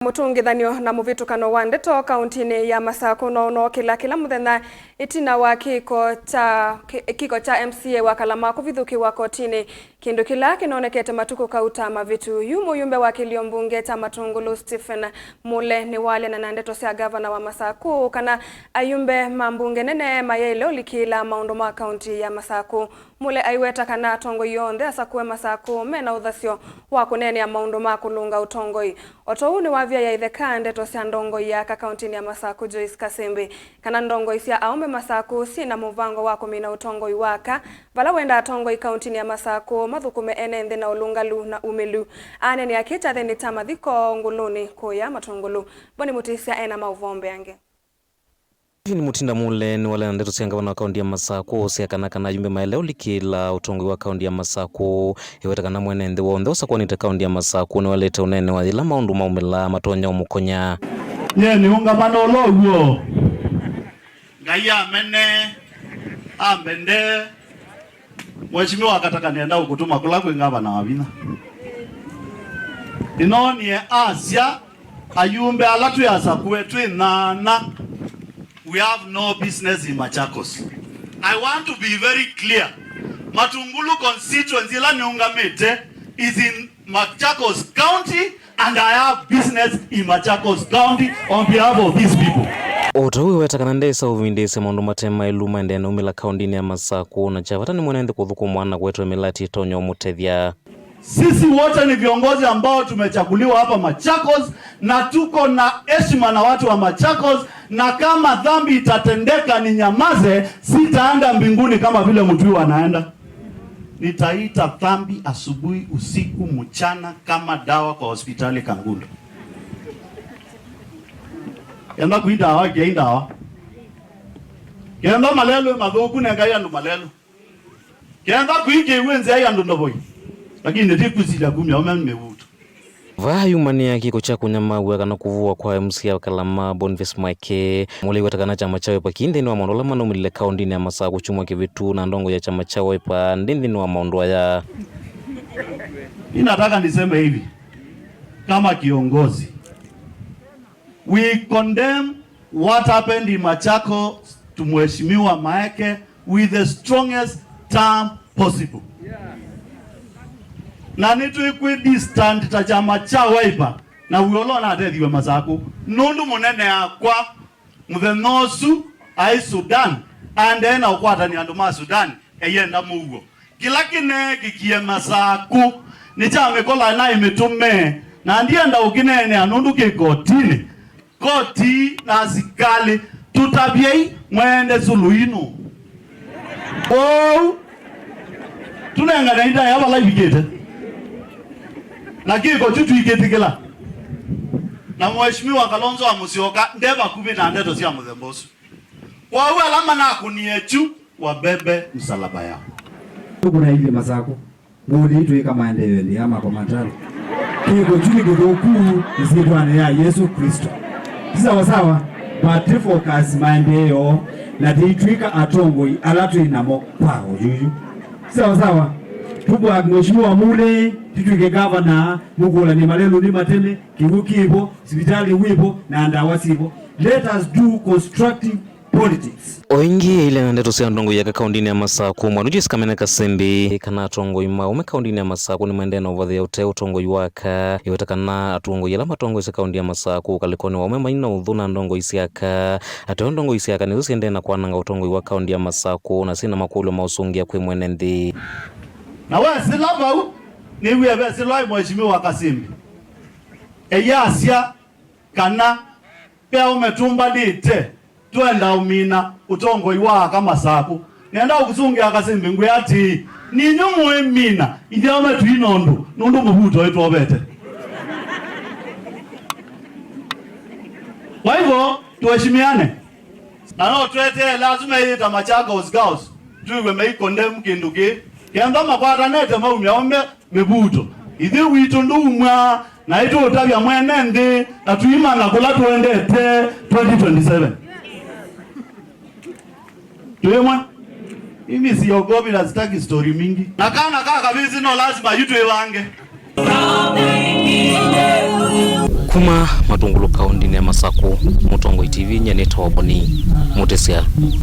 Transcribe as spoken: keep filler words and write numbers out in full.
Mũtũngĩthanĩo na mũvĩtũkano wa ndeto kauntinĩ ya Masakũ no ũnookĩla kĩla mũthenya ĩtina wa kĩko kya, kĩ-, kĩko kya M C A wa Kalama kũvithũkĩwa kotinĩ, kĩndũ kĩla kĩnonekete matukũ kauta mavĩtu. Yu mũyumbe wa kĩlio mbunge kya Matũngũlũ Stephen Mule nĩwalena na ndeto sya ngavana wa Masakũ kana ayumbe ma mbunge nene mayaĩle ũlikĩĩla maũndũ ma kaunti ya Masakũ. Mule aiweta kana atongoi onthe asakũe Masakũ mena ũthasyo wa kũneenea maũndũ ma kũlũnga ũtongoi. O ta ũu nĩwavyaĩa itheka ndeto sya ndongoi ya aka kauntinĩ ya Masakũ Joyce Kasembe kana ndongoi sya aũme Masakũ syĩ na mũvango wa kũmina ũtongoi wa aka, vala wenda atongoi kauntinĩ ya Masakũ mathũkũme ene nthĩ na ũlũngalu na umĩlu. Aneenea kĩ kyathĩnĩ kya mathiko Ngũlũnĩ kũya Matũngũlũ. Boni Mũtĩsya ena maũvoo mbeange. Stephen Mutinda Mule nĩwalea na ndeto sya ngavana wa kaunti ya Masakũ sya kana kana ayumbe maĩle ũlikĩĩla ũtongoi wa kaunti ya Masakũ. Eweta kana mwene nthĩ w'onthe ũsakũanĩte kaunti ya Masakũ nĩwaĩlĩte ũneenewa yĩla maũndũ maumĩla matonya ũmũkonya. Nyie nĩũngamana ũla ũw'o. Ngai amene, ambende. Mheshimiwa Kataka, nĩenda ũkũtũma kũla kwĩ ngavana wa vinya. Nĩnoonie asya ayumbe ala twĩ asakũe twĩ nyaanya, we have no business in Machakos. I want to be very clear. Matungulu constituency ĩla nĩũngamĩte is in Machakos County. And I have business in Machakos County on behalf of these people. O ta ũu eweta kana ndesa ũvindĩĩsya maũndũ mate maĩlu maendeea naumĩla kauntinĩ ya Masakũ, na kya vata nĩ mwene nthĩ kũthũkũmwa na kũetwe mĩlatĩ ĩtonya ũmũtethya. Sisi wote ni viongozi ambao tumechaguliwa hapa Machakos, na tuko na heshima na watu wa Machakos, na kama dhambi itatendeka ninyamaze, sitaenda mbinguni kama vile mtu huyu anaenda. Nitaita dhambi asubuhi, usiku, mchana kama dawa kwa hospitali Kangundo. Kenda kwĩ ndawa, kĩai ndawa. Kenda malelũ mathũku, nengai andũ malelũ. Kenda kwĩ kĩw'ũ, nzĩai andũ ndovoi. Lakini nĩtĩkwĩsilya kumya ũme mĩvuto. Vaa yumanĩa kĩko kya kũnyamaw'a kana kũvũwa kwa M C A wa Kalama, Boniface Maeke. Mule aiweta kana kyama kya Wiper kĩ nthĩnĩ wa maũndũ ala manaumĩlile kauntinĩ ya Masakũ kyumwa kĩvĩtu, na ndongo ya kyama kya Wiper ndĩ nthĩnĩ wa maũndũ aya. Ninataka niseme hivi, kama kiongozi, we condemn what happened in Machakos to Mheshimiwa Maeke with the strongest term possible. Na nĩtwĩkwĩ distant ta kyama kya Wiper, na w'o ũla ũnatethiwe Masakũ, nũndũ mũnene akwa mũthenya ũsu aĩ Sudan, aendee na ũkwatany'a andũ ma Sudan eyenda mũuo. Kĩla kĩneekĩkie Masakũ nĩ kya mĩkola naĩ mĩtũme, na ndienda ũkĩneenea nũndũ kĩ kotinĩ. Koti na asikalĩ, tũtavyei mwende suluhino. Kwoou, tũnengane itaya vala ivikĩte. Na kĩko kyu tũikĩtĩkĩla. Na Mheshimiwa Kalonzo wa Musyoka nde vakuvĩ na ndeto sya mũthemba ũsu. Kwoou ala manakũnie kyu, wabebe msalaba yao. Tũkũnailye Masakũ. Ngũlĩ itwĩka maendeeo nthĩ ya makomatalo. Kĩko kyu nĩ kĩthũku ĩsyĩtwanĩ ya Yesũ Klĩsto. Ti sawa sawa, but tĩ focus maendeeo na tĩitw'ĩka atongoi ala twĩ namo kwa oyuyu. Ti sawa sawa, tũbwak Mheshimiwa Mule, tĩtw'ĩke ngavana, mũkũlany'e malelũnĩ mateme, kĩw'ũ kĩvo, sivitalĩ wĩvo, na ndawa syĩvo. Let us do constructive politics. O ĩngĩ, ailea na ndeto sya atongoi aka kauntinĩ ya Masakũ, Mwalimu Joyce Kamene Kasembi, kana atongoi ma aũme kauntinĩ ya Masakũ nĩmaendee na ũvathĩa ũtee ũtongoi wa aka. Eweta kana atongoi ala matongoesye kaunti ya Masakũ ũkalĩkonĩ wa aũme mai na ũthũ na ndongoi sya aka. Ateo ndongoi sya aka nĩsyo siendee na kwananga ũtongoi wa kaunti ya Masakũ na syĩ na makũlyo ma ũsũngĩa kwĩ mwene nthĩ. Na wesĩla vau, nĩw'ie vesĩlwa ĩ Mheshimiwa Kasembi eyasya kana ve aũme tũmbanĩte twenda ũmina ũtongoi wa aka Masakũ. Nenda ũkũsũngĩa Kasembi ngwĩa atĩĩ, ninyu mũĩmina, ithyĩ aũme tũina ũndũ, nũndũ mũvuto ĩtwovete. Kwa hivyo, tuheshimiane. Na no twetee lazima ĩyĩta Machakos Girls, twĩw'e mei condemn kĩndũ kĩĩ. Kenda makwatanĩte maumya aũme mĩvuto. Ithyĩ witũ ndũumwa, na ĩtũũtavya mwene nthĩ, na tũimanya kũla tũendete twenty twenty-seven. Twĩmwe? Mimi siogopi na sitaki story mingi. Na kana ka kavĩsĩ no lazima yu twĩvange. Kuma Matungulu kaũndĩnĩ ya Masakũ, Mũtongoi T V, nyie nĩtawa Boni Mũtĩsya.